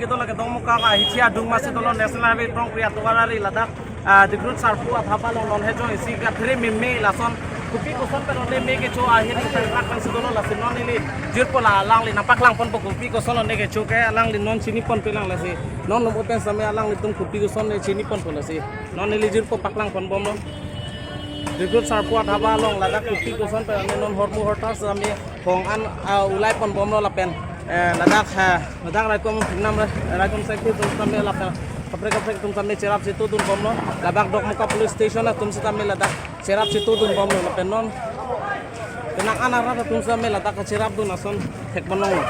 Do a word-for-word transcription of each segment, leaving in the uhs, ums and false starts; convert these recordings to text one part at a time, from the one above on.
Kedo lake Dokmoka ahithi adung masi dolo National Highway throngkre atovar ari ladak, ah, Dikhrut Sarpo adhaba along non hejong isi kathere meme lason kopi koson pen one me kecho ahin pen rak pensi dolo lasi non neli jirpo la alangli nangpaklang ponpo kopi koson one kecho ke alangli non chini ponpe lang lasi non nomot pen same alanglitum kopi koson ne chini ponpo lasi non neli jirpo paklang ponbomlo. Dikhrut Sarpo adhaba along ladak kopi koson pen non hormu horta same hong an, ah, ulai ponbomlo lapen, eh, ladak, eh, ladak raikom nam ra-, raikom sekti atum sitame lapen kaprek kaprek atum sitame cherap chetudunbomlo ladak Dokmoka police station atum sitame ladak cherap chetudunbomlo lapen non penang an arat atum sitame ladak cherapdun ason thekponlonglo.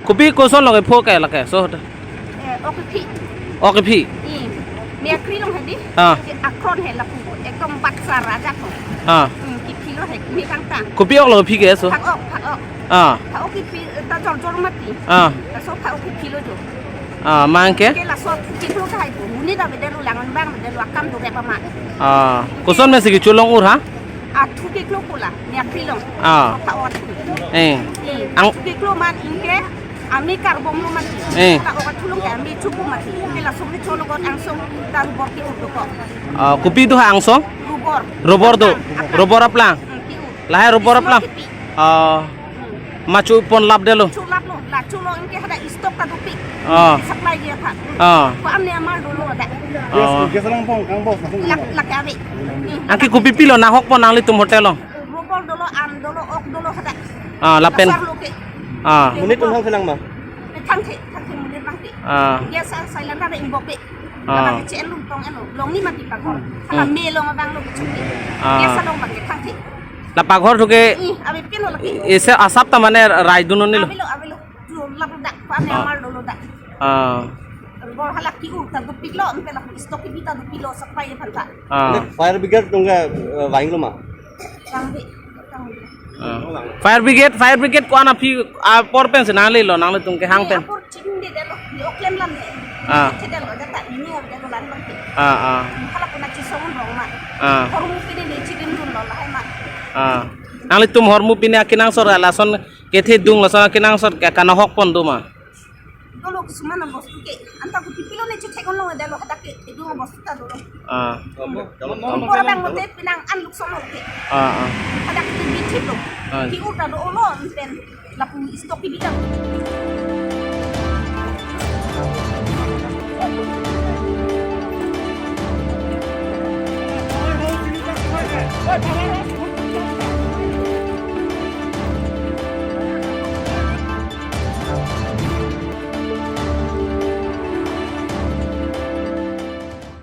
Kopi koson lo kepho ke lake so? Eh, ok kephi. Ok kephi. Hmm. Mia kri long hadi. Ah. Akron he lapu. Ekdom baksa raja ko. Ah. Hmm, kephi lo he. Mi kangtang. Kopi ok lo kephi ke so? Phak ok, phak ok. Ah. Phak ok kephi, eh, ta jor jor mati. Ah. Laso phak ok kephi lo jo. Ah, mang ke? Ke laso kephi lo kahai bo. Muni ta bedelo langan bang bedelo akam do ke pama. Ah. Koson mesi kecholong ur ha? Athu keklo kola. Mia kri long. Ah. Phak ok athu. Eh. Hmm. Ang- Athu keklo man ingke. Ami karbom lo mati. Eh. Ta ok athu long ke ami chupu mati. Ke laso kecholo kot angsong ta rubor ke-ur dokok. Ah, kopi do ha angsong? Rubor. Rubor do. Aplang. Rubor aplang. Hmm, ke-ur. Lahai rubor aplang. Kipi. Ah. Hmm. Machu pon lapdetlo. Chu laplo. La chulo ingke hada stock ta dopik. Ah. Supply dia tha. Ah. Ko amne amal dolo ada. Ah. Gas, gas lang pong, kang bos. Lak, lak ave. Hmm. Angke kopi pilo nahok pon nanglitum hotel lo? Rubor dolo, am dolo, ok dolo hada. Ah, lapen. Asar lo ke. Ah. Monit tum thang selang ma? Thang the, thang the monit bang the. Ah. Dia sa silent ada imbok be. Ah. Bang che elum tong elo. Long ni mati paghor. Hala Hmm. me long abang lo kechung ke. Ah. Dia sa long bang ke thang the. La paghor thu ke Ih, ave pin lo lagi. Ese asap ta mane raidun ni lo. Ave lo, ave lo. Tu lap dak, pa ne Ah. amal dolo dak. Ah. Rubor hala ke-ur ta dopik lo, ampe la stock kebi ta dopik lo, supply aphan ta. Ah. Fire brigade atum ke, eh, vanglo ma? Tang be, tang be. Ah. Fire brigade, fire brigade ko-an aphi apor pensi nanglelo, nanglitum kehang pen? Apor chingdedetlo, ni oklem lam ne. Ah. Chedetlo, jata ini ya, jata lan bang ke. Ah, ah. Hala puna chisong rong ma. Ah. Hormu pine ne chidindunlo lahai ma. Ah. Nanglitum hormu pine akenangsot lason kethedung lason akenangsot ke kanahok pon do ma? Dolo kisuman abostu ke. Anta kopi pilo ne chethek-onlongdetlo hadak ke. Thedung abostu ta dolo. Ah. Rubor abang mate penang an lukson lo ke. Ah, ah. Hadak ke bithip lo. Ah. Ke-ur ta dolo pen. Lapu stock kebi ta.